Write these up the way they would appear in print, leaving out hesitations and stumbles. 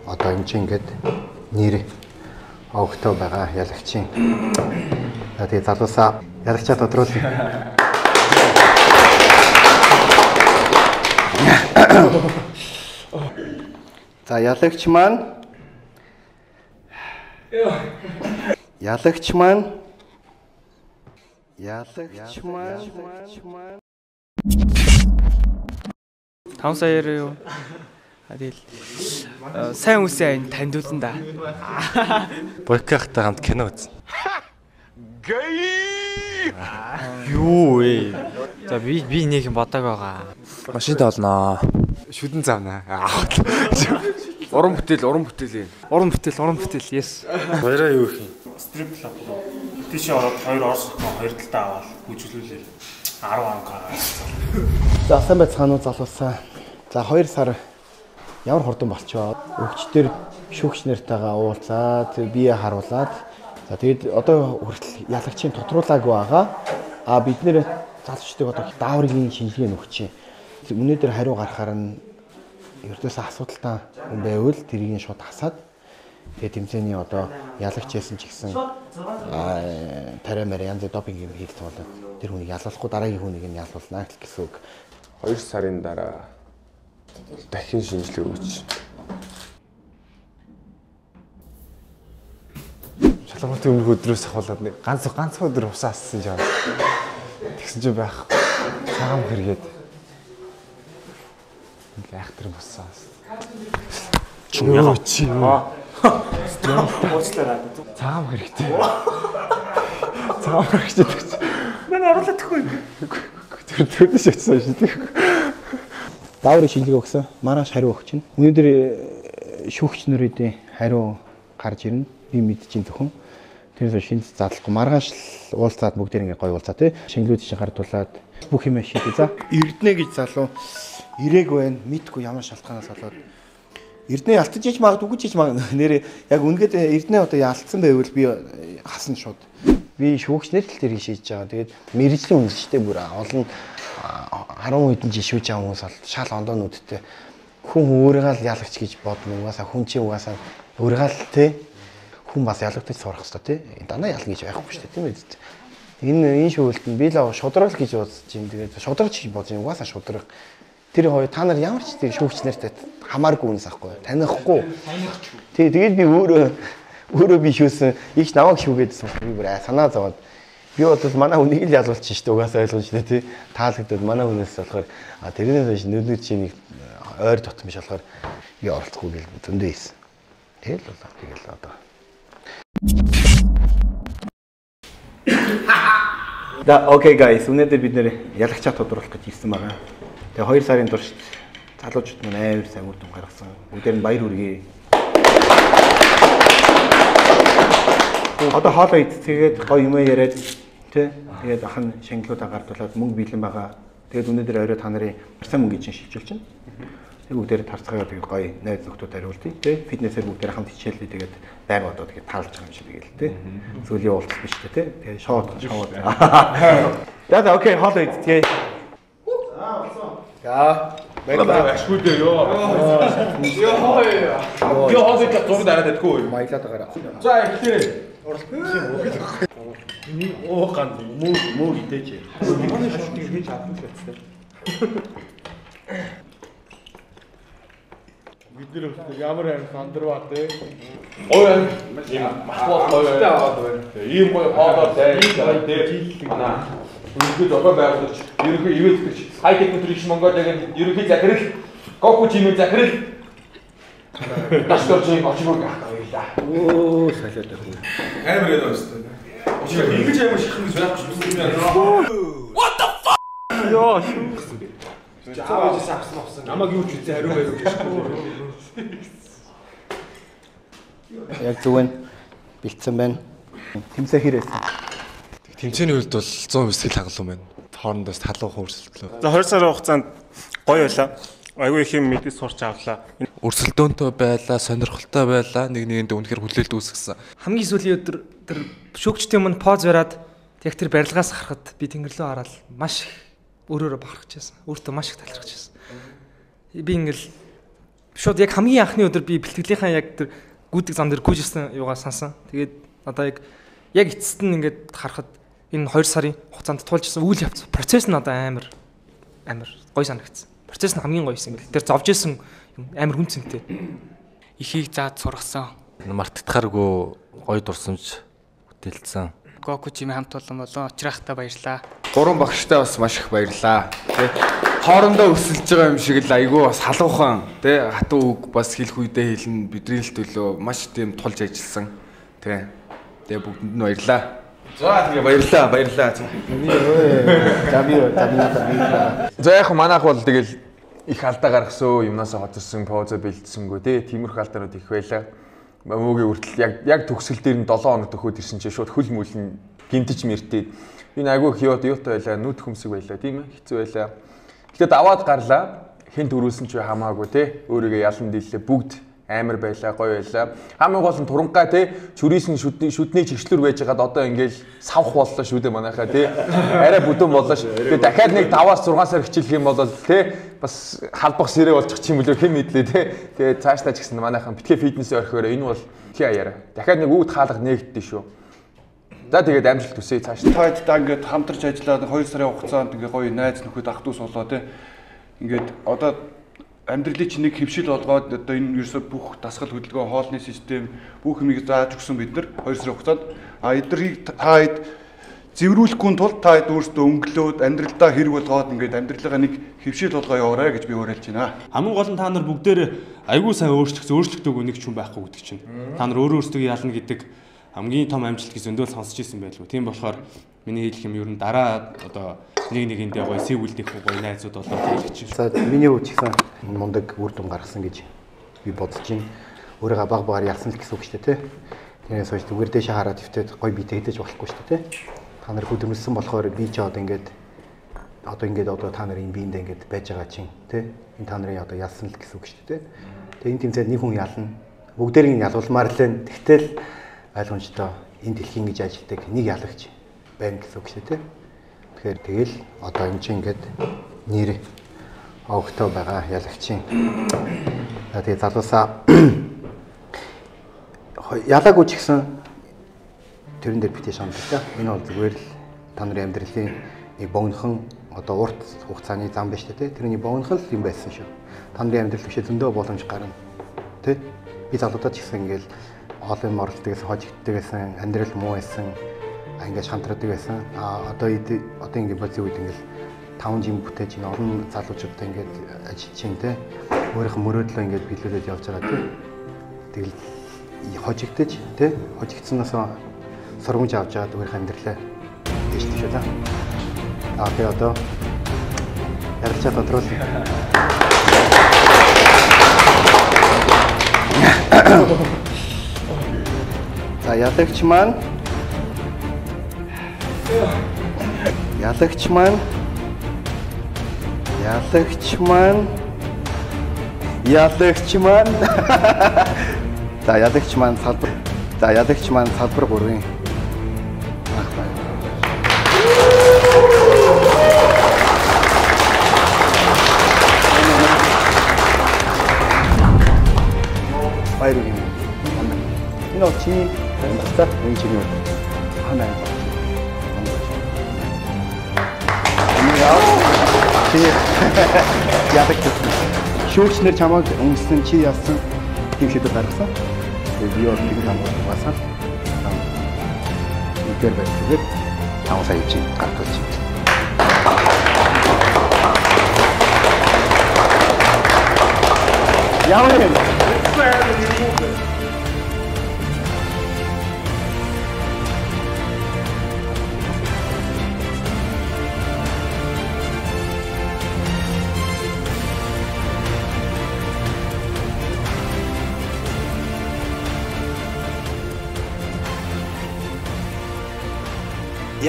Одоо энэ чинь ингээд нэр огтой байгаа ялагчийн. За тэгээ залуусаа ялагчаа тодруулъя. За ялагч маань Ялагч маань 5 саяар юу? Тэгэл сайн үсээ айн таньдуулна да. Бойкахтай хамт кино үзсэн. Гей! Юу вэ? За би нэг юм бодог байгаа. Машинтай олноо. Шүдэн завнаа. Уран бүтээл, уран бүтээл юм. Уран бүтээл, уран бүтээл. Yes. Баяраа юу их юм? Стрип клуб руу. Тийшээ ороод хоёр орс хоёр талдаа аваад гүйжлүүлээ. 10 10 гараад. За сайн байцгаана уу залуусаа. За 2 сар ямар хурдан болчихоо. Өвчтөр шүүгч нартайгаа уулзаад бие харуулад. За тэгээд одоо хүртэл ялагчийн тодруулаагүй байгаа. А бид нэр залуучдыг одоо дааврын шинжилгээ өгч чинь. Өнөөдөр хариу гаргахаар нь ердөөсөө асуудалтай хүн байвал тэрийг шууд хасаад тэгээд тэмцээний одоо ялагч байсан ч гэсэн тариа марь янз допинг юм хийх тулд тэр хүнийг ялуулахгүй дараагийн хүнийг нь ялуулна гэсэн үг. 2 сарын дараа дахин шинжилгээ өгч. Шалгалтын өмнөх өдрөөс ахуулаад нэг ганц өдөр усаа ассан жаа. Тэгсэн чинь байх. Цагаан хэрэгээд. Нэг айхтар усаа ас. Юу чи юу? Уучлаарай. Цагаан хэрэгтэй. Цагаан хэрэгтэй гэж. Манай оруулаад тахгүй. Тэр төрдөж очсон шүү дээ. Дааврын шинжилгээ өгсөн. Маргааш хариу өгч чинь. Өнөөдөр шүүгч нарийн хариу гарч ирнэ. Би мэдчихээн зөвхөн. Тэрнээс шинж задлахгүй. Маргааш л уулзаад бүгдээр ингээ гоё уулзаа тий. Шингэлүүд чинь гардуулаад бүх юм шийдээ. За Эрдэнэ гэж залуу ирээг байна. Мэдгүй ямар шалтгаанаас болоод Эрдэнэ ялтаж ич магадгүй үгэж ич магадгүй. Нэрээ яг үнгээд Эрдэнэ одоо ялцсан байвал би хасна шууд. Би шүүгч нэр тал тэрийг шийдэж байгаа. Тэгээд мэрэгжлийн үнэлжтэй бүр олон 10 хэдэн жил шүүж байгаа хүмүүс бол шал ондоонуудтай хүн өөрийгөө л ялагч гэж бодно. Угаасаа хүн чинь угаасаа өөрийгөө л тий хүн бас ялагдаж сурах хэрэгтэй тий. Дандаа ялна гэж байхгүй шүү дээ тийм ээ. Энэ шүүлт нь би л шудраг гэж бодож чинь тэгээд шудрагч гэж бодож чинь угаасаа шудраг. Тэр хоёр та нар ямар ч тийм шүүгч нартай хамааргүй үнс ахгүй танихгүй. Тий тэгээд би өөрөө би шүүсэн их намайг шүүгээд би бүр санаа зовоод би бол манай хүнийг л ялуулчих шүү дээ угаасаа ойлгож шүү дээ тий. Таалагдаад манай хүнээс болохоор тэрнээс хойш нөлөө чи нэг ойр дотн биш болохоор би оролцохгүй гэл зөндөө хийсэн. Тэгэл болоо тэгэл одоо. Да окей guys, өнөөдөр бид нэр ялагчаа тодруулах гэж ирсэн байгаа. Тэгээ 2 сарын туршид залуучууд маань амар сайн үр дүн гаргасан. Бүгдээр нь баяр хүргэе. Одоо хоолоо идцгээгээд гоё юм яриад тий. Тэгээд ах нь шанглуудаа гардуулаад мөнгө бэлэн байгаа. Тэгээд өнөөдөр орой та нарын сайн мөнгө чинь шилжүүлж чинь. Тэгээд бүгдээр тарцгаагаа тэгээд гоё найз нөхдүүд хариултыг тий. Фитнесээр бүгдээр хамт хичээлээ тэгээд байнга одоо тэгээд таалж байгаа юм шиг тэгэл тий. Сүүлийн уулзалт биш тий. Тэгээд шоуд. За окей хоолоо идцгээе. За баярлалаа. Ашгүй дээ ёо. Ёо. Ёо хоолой зураг дараад байдгүй. Маялаад байгаарай. За эхлээрэй. Миний оо ганд мөр идэж. Миний шалтгаан хийж авах л байцтай. Бид нэр ямар аим сандарваа те. Гоё аим. Ийм махбол гоё аим. Ийм гоё хоолоор дайрч те. Манай ерөнхий зохион байгуулагч, ерөнхий ивэт тэтгэгч, High Tech Nutrition Mongolia-гийн ерөнхий захирал, Goku Gym-ийн захирал Дашгоржийн очмог баярлаа. Өө салиад байх. Амар яа байна. Очмог ингэж амар шихэн гэж байхгүй шүү дээ. What the fuck? Йоо шүүгсэн би. Заавал авсан. Намайг юу ч үзээ хариу байв гэж. Яг зөв нь бэлдсэн байна. Тэмцээн хэр байсан? Тэмцээний үед бол 100% сэтгэл хангалуун байна. Хоорондоос халуухан өрсөлдлөө. За 2 сарын хугацаанд гоё байлаа. Айгүй их юм мэдээ сурч авлаа. Өрсөлдөөнтэй байлаа, сонирхолтой байлаа. Нэг нэгэнд үнэхээр хүлээлт үүсгэсэн. Хамгийн сүүлийн өдөр тэр шүүгчдийн өмнө поз бариад яг тэр барилгаас харахад би тэнгэр лөө хараад маш их өөрөөрөө бахархаж байсан. Өөртөө маш их талархаж байсан. Би ингээл Шууд яг хамгийн анхны өдөр би бэлтгэлийнхаа яг тэр гүйдэг зам дээр гүйж ирсэн юугаа сансан. Тэгээд одоо яг эцэст нь ингээд харахад энэ 2 сарын хугацаанд тулж ирсэн үйл явц процесс нь одоо амар гоё санагдсан. Процесс нь хамгийн гоё юм бэл. Тэр зовж исэн юм амар хүн цэнтэй. Ихийг заад сургасан. Мартагдахааргүй гоё дурсамж бүтээлсэн. Гоку чимээ хамт олон болон учраахтаа баярлаа. Гурван багштай бас маш их баярлаа. Тэ хоорондоо өсөлж байгаа юм шиг л айгүй бас халуухан тэ хатуу үг бас хэлэх үедээ хэлнэ, бидний л төлөө маш тийм тулж ажилласан. Тэ. Тэгээ бүгдэнд нь баярлаа. За тэгээ баярлаа, баярлаа. За яг манайх бол тэгэл их алдаа гаргасан, юмнасаа хоцорсон, позо бэлдсэнгүү тэ тиймэрхүү алдаанууд их байлаа. Мөөгийн хүртэл яг төгсгөл дээр нь 7 хоног төхөөд ирсэн чинь шууд хөл мүл нь гинтэж мэртээд энэ айгүй их юутай байлаа, нүд хөмсөг байлаа, тийм ээ, хэцүү байлаа. Гэхдээ даваад гарлаа, хэн төрүүлсэн ч хамаагүй те, өөрийгөө ялан дийллээ, бүгд амар байлаа, гоё байлаа. Хамгийн гол нь турангаа те, чүрээс нь шүдний чигшлэр байж байгаад одоо ингээл савх боллоо шүү дээ манайхаа те. Арай бүдүүн боллоо шүү. Тэгээ дахиад нэг 5-аас 6 сар хичээлэх юм бол те бас халбах сэрээ болчих юм билүү хэн мэдлээ те. Тэгээ цаашдаа ч гэсэн манайхан битгий фитнесээ орхиороо энэ бол тий аяараа. Дахиад нэг үүд хаалга нээгддээ шүү. За тэгээд амжилт хүсье цаашдаа. Та хэд ингээд хамтарч ажиллаад 2 сарын хугацаанд ингээд гоё найз нөхөд ах дүүс болоо те. Ингээд одоо амьдралыг чинь нэг хэвшил болгоод одоо энэ ерөөсөө бүх дасгал хөдөлгөөн, хоолны систем бүх юмыг зааж өгсөн бид нар 2 сарын хугацаанд. А эднийг та хэд зэврүүлэхгүй тулд та хэд өөрсдөө өнгөлөөд амьдралдаа хэрэг болгоод ингээд амьдралаа нэг хэвшил болгоо яваарай гэж би уриалж байна. Хамгийн гол нь та нар бүгдээр айгүй сайн өөрчлөгдөөгүй нэг ч хүн байхгүй гэдэг чинь. Та нар өөрөө өөрсдөө ялна гэдэг хамгийн том амжилт гэж зөндөл сонсч ирсэн байлгүй. Тийм болохоор миний хэлэх юм ер нь дараа одоо нэг нэгэндээ гоё сэвэлдэх гоё найзууд болоо хэлэх чинь. За миний хувьд ч гэсэн мундаг үр дүн гаргасан гэж би бодож байна. Өөрийгөө баг багаар ялсан л гэсэн үг шүү дээ, тэ. Тэрнээс хойш зүгээр дэше хараад өвтөд гоё биетэй хэдэж болохгүй шүү дээ, тэ. Та нар хөдөлмөрлсөн болохоор би ч одоо ингээд одоо та нарын биендээ ингээд байж байгаа чинь, тэ. Энэ та нарын одоо ялсан л гэсэн үг шүү дээ, тэ. Тэгээ энэ тэмцээнд нэг хүн ялна. Бүгдээрийг нь ялуулмаар л байна. Тэгтэл ойлгомжтой энэ дэлхийн гэж ажилтдаг нэг ялагч байна гэсэн үг шүү дээ. Тэгэхээр тэгэл одоо энэ чинь ингээд нэр огтой байгаа ялагчийн. За тэгээ залуусаа ялаагүй ч гэсэн тэрэн дээр битгий шаналж та. Энэ бол зүгээр л та нарын амьдралын нэг богинохон одоо урт хугацааны зам байна шүү дээ. Тэрний богинохон л юм байсан шүү. Та нарын амьдрал бишээ зөндөө боломж гарна. Тэ? Би залуудаа ч гэсэн ингээд олон юм оролцдог гэсэн, хожигддаг гэсэн, амьдрал муу байсан, ингээд шантардаг байсан. А одоо ингээд бодсон үед ингээд 5 жим бүтээж энэ олон залуучуудтай ингээд ажиллаж чинь те. Өөрийнх нь мөрөөдлөө ингээд биелүүлээд явж байгаа те. Тэгэл хожигдож те. Хожигдсаноос сургамж авч аваад өөрийнх амьдралаа дээш тийш үү. А тэгээ одоо ярилцаа тодруулъя. За ялагч маань За ялагч маань салбар. За ялагч маань салбар 3-ын анх байна. Баяр хүргэе. Энэ бол чиний амжилттай энэ чиний ханаа. Чи яадаг гэсэн. Шүүгчнэр чамайг өмсөн, чи ялсан тийм шийдвэр гаргасан. Тэгээ би бол тэгж хамгаалсан. Эдгээр байдлаар 5 сая чи гартуулж. Ямар юм?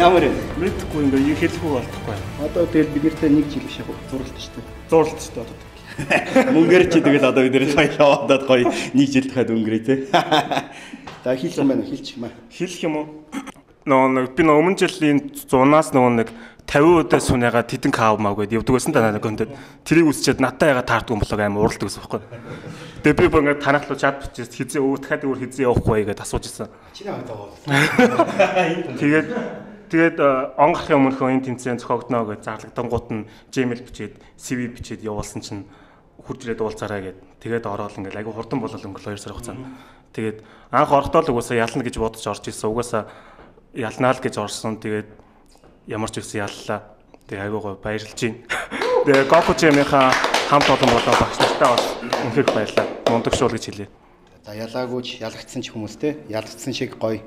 Ямар юм? Мэдхгүй ингээ хэлэхгүй болтохгүй. Одоо тэгэл бид нартай нэг жил биш зурлалт шүү дээ. Зурлалт шүү дээ одоо. Мөнгөөр чи тэгэл одоо бид нэр баяр яваад гоё нэг жил дахиад өнгөрөө те. За хэлэх юм байна, хэлчих юм аа. Хэлэх юм уу? Нөгөө нэг би өмнө жилийн зунаас нөгөө нэг 50%-аас сүнээгаа тэдэн кав мав гэдээ явдаг байсан да надад контент. Тэрийг үзчихэд надтай яга таардаг юм болоо амар уралдаг гэсэн байхгүй. Тэгээ би бүр ингээд танах руу чат бичээс хизээ өө дахиад өөр хизээ явахгүй гэдээ асууж ирсэн. Чиний хавьд Тэгээд он гарахын өмнөхөө энэ тэмцээн зохиогдно гэж зарлагдангууд нь Gmail бичээд CV бичээд явуулсан чинь хурж ирээд уулзаарай гэд. Тэгээд ороод ингээд айгу хурдан болол өнгөлөө 2 сар хугацаанд. Тэгээд анх орохдоо л угаасаа ялна гэж бодож орж ирсэн. Угаасаа ялнаа л гэж орсон. Тэгээд ямар ч үсэн яллаа. Тэгээ айгуу гой баярлж байна. Тэгээ Goku Gym-ийнхаа хамт олон болоо багш нартай бас үнэхээр баярлалаа. Мундаг шуул гэж хэлье. За ялаагүй ч ялагдсан ч хүмүүс те ялагдсан шиг гоё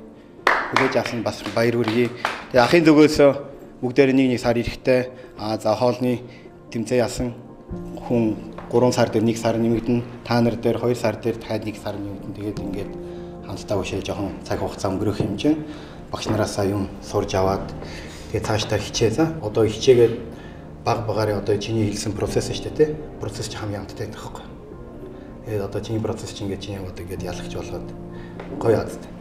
хүлээж авсан бас баяр хүргэе. Тэгээ ахын зүгээс бүгдээр нэг сар ирэхтэй. А за хоолны тэмцээн ялсан хүн 3 сар дээр 1 сар нэмэгдэнэ. Та нар дээр 2 сар дээр дахиад 1 сар нэмэгдэнэ. Тэгээд ингээд хамтдаа өшөө жоохон цаг хугацаа өнгөрөх хэмжээ багш нараасаа юм сурж аваад тэгээ цаашдаа хичээ за. Одоо хичээгээд баг багаараа одоо чиний хэлсэн процесс шүү дээ тий. Процесс чи хамгийн амттай байдаг байхгүй. Тэгээд одоо чиний процесс чи ингээд чиний одоо ингээд ялахч болгоод гоё азтай.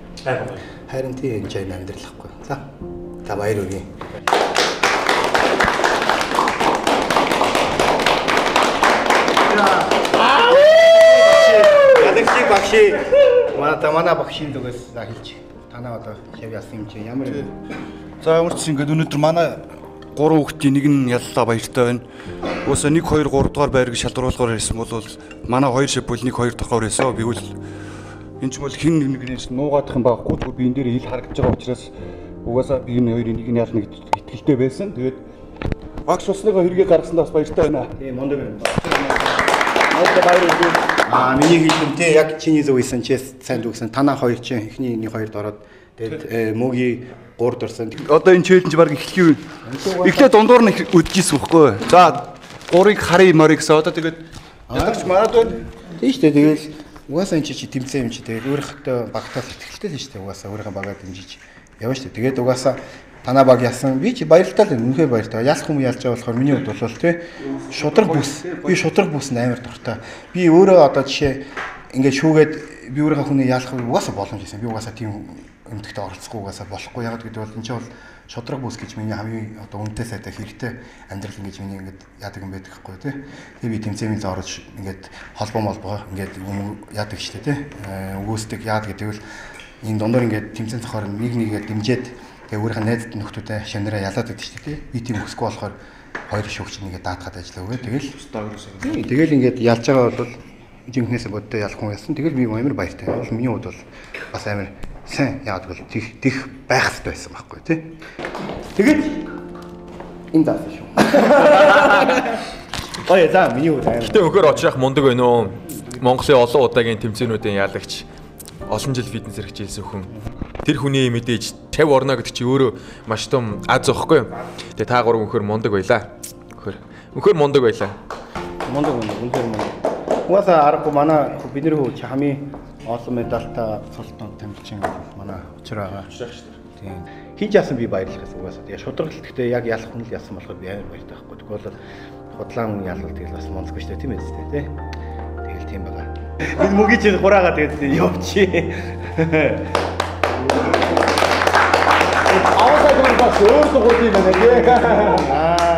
Харин тийм энэ жин амьдрал ахгүй. За. За баяр хүргэе. Ялагчиг багши манай багшийн зүгээс за хэлж. Танаа одоо шав яасан юм чи ямар юм? За ямар ч ингээд өнөөдөр манай 3 хүүхдийн нэг нь яллаа баяртай байна. Уусаа 1 2 3 дугаар байрыг шалгаруулгаар ирсэн бол манай 2 шив бол 1 2 дахь байсан. Би бол энэ ч бол хин нэгнээс нуугаадах юм байхгүй. Тэгвэл би энэ дээр ил харагдаж байгаа учраас угаасаа би энэ хоёрын нэг нь ялна гэж итгэлтэй байсан. Тэгээд багш усныхаа хэрэгээ гаргасандаа бас баяртай байна. Тийм мундаг юм. Мундаг баяр хүргэе. Аа миний хэлсэн тий яг чиний зөв хэлсэн чи сайн дүгсэн. Танаа хоёр чинь эхний нэг хоёрд ороод тэгээд мөгийн 3 дорсон. Одоо энэ челленж баг эхлэх юм. Эхлээд дундуур нь үдчихсэн байхгүй. За 3-ыг харъя морь гэсэн. Одоо тэгээд ялагч манад байна. Тийм шүү дээ. Тэгэл угаасаа энэ чи тэмцээн юм чи тэгэл өөрийнхөө багтаас ихтэлтэй л шүү дээ. Угаасаа өөрийнхөө багаа дэмжиж явна шүү дээ. Тэгээд угаасаа танаа баг ялсан. Би чи баяртай л үнэхээр баяртай. Ялах хүмүүс ялж байгаа болохоор миний хувьд бол тий шудраг бүс. Би шудраг бүс амар дуртай. Би өөрөө одоо жишээ ингээд шүүгээд би өөрийнхөө хүнийг ялах угаасаа боломж байсан. Би угаасаа тийм эмдэгтэй оролцохгүй угаасаа болохгүй. Яг гэдэг бол энэ чинь бол шудраг бүс гэж миний хамгийн одоо үнэтэй сайтай хэрэгтэй амьдрал ингэж миний ингээд яадаг юм байдаг хгүй тий. Тэгээ би тэмцээн орж ингээд холбоо молбоо ингээд яадаг штэ тий. Өгөөсдөг яад гэдэг бол энэ дундуур ингээд тэмцээн зохиор нэг нэгээ дэмжиж тэгээ өөрийнхөө найз нөхдүүдэд шавнараа ялаад байдаг штэ тий. Би тийм өсөхгүй болохоор хоёр шүүгч нэгээ даатгаад ажиллаа үгүй. Тэгэл тэгэл ингээд ялж байгаа бол жинхнээсээ боддоо ялах хүн ялсан. Тэгэл би амар баяртай. Бол миний хувьд бол бас амар сайн яагаад гэвэл тех байх хэрэгтэй байсан байхгүй тий. Тэгээд энэ заасан шүү. Гоё за миний хувьд амар. Гэтэ өнөхөр очих мундаг байна уу? Монголын олон удаагийн тэмцээнүүдийн ялагч олон жил фитнес хэрэгжилсэн хүн. Тэр хүний мэдээж 50 орно гэдэг чи өөрөө маш том аз зөөхгүй юу? Тэгээ та гурав өнөхөр мундаг байлаа. Өнөхөр мундаг байлаа. Мундаг үнэхээр мундаг. Угаасаа аргагүй манай бидний хүү чи хамгийн олон медальтай султан тамирчин манай учир байгаа. Тийм. Хин ч яасан би баярлах гэсэн угаасаа. Тэгээ шудраг л гэхдээ яг ялах хүн л ялсан болохоор би амар баяртай байхгүй. Тэгвэл худлаа хүн ялвал тэгэл бас мундаг шүү дээ тийм ээ тий. Тэгэл тийм байгаа. Энэ мөгийн чинь хураагаа тэгээд явчих. Аваасаа түр бас өөр дугуйд юм байна тий.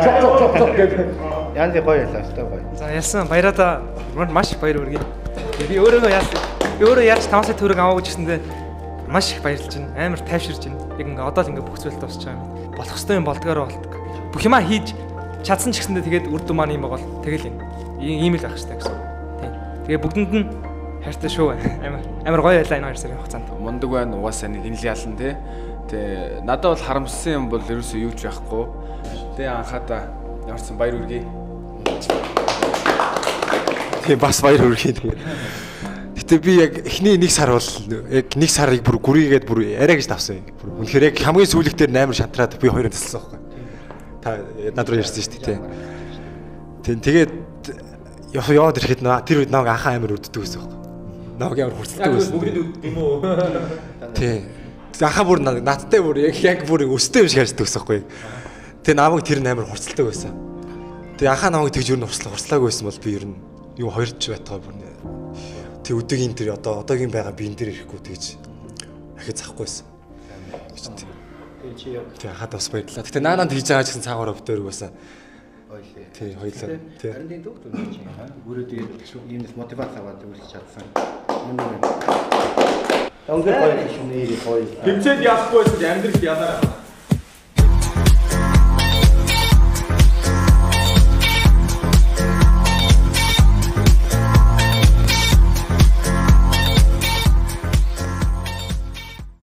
Чок чок чок чок гэдэг. Янз гоё ялаа өстой гоё. За ялсан баяраа маш их баяр хүргэе. Би өөрөө ялсан. Би өөрөө яаж 5 сая төгрөг аваа гэжсэндээ маш их баярлж байна. Амар тайвширж байна. Яг ингээ одоо л ингээ бүх зүйл дуусч байгаа юм. Болох ёстой юм болдгоор болдог. Бүх юмаа хийж чадсан ч гэсэндээ тэгээд үр дүн маань юм байгаа бол тэгэл юм. Ийм л байх хэрэгтэй гэсэн. Тийм. Тэгээ бүгдэнд нь хайртай шүү. Амар гоё байлаа энэ 2 сарын хугацаанд. Мундаг байна. Угаасаа нэг нь л ялан тий. Тэгээ надад бол харамссан юм бол ерөөсөө юу ч байхгүй. Тэгээ анхаадаа ямарсан баяр хүргэе. Тийм бас баяр хүргэе тэгээд. Гэтэ би яг эхний нэг сар бол яг нэг сарыг бүр гүрийгээд бүр арай гэж давсан. Бүр үнэхээр яг хамгийн сүүлийнх дээр амар шантраад би хоёрын тасалсан байхгүй. Та над руу ярьсан шүү дээ. Тийм тэгээд яваад ирэхэд тэр үед намайг анхаа амар үддэг байсан байхгүй. Намайг амар хурцлдаг байсан. Бүгд үддэг юм уу? Тийм. Анхаа бүр надтай бүр яг бүр өстэй юм шиг харьцдаг байсан байхгүй. Тэгээ намайг тэр нь амар хурцлдаг байсан. Тэгээ анхаа намайг тэгж ер нь хурцлаагүй байсан бол би ер нь юу хоёрч байтгаа бүр тэг өдөгийн тэр одоогийн байгаа би энэ дээр ирэхгүй тэгж ахиж захгүй байсан. Тэгээ чи яг Тий, хаад бас баярлалаа. Гэтэ наананд хийж байгаа ч гэсэн цаагаараа битээр угаасаа. Ойлээ. Тий, хоёлаа. Тий. Харин тийм дүүт үнэ чи. Өөрөө тэгээд иймээс мотивац аваад үйлч чадсан. Үнэн. Өндөр гоё шүнээр гоё. Тэмцээд ялахгүй байсан амьдралд ялаарай.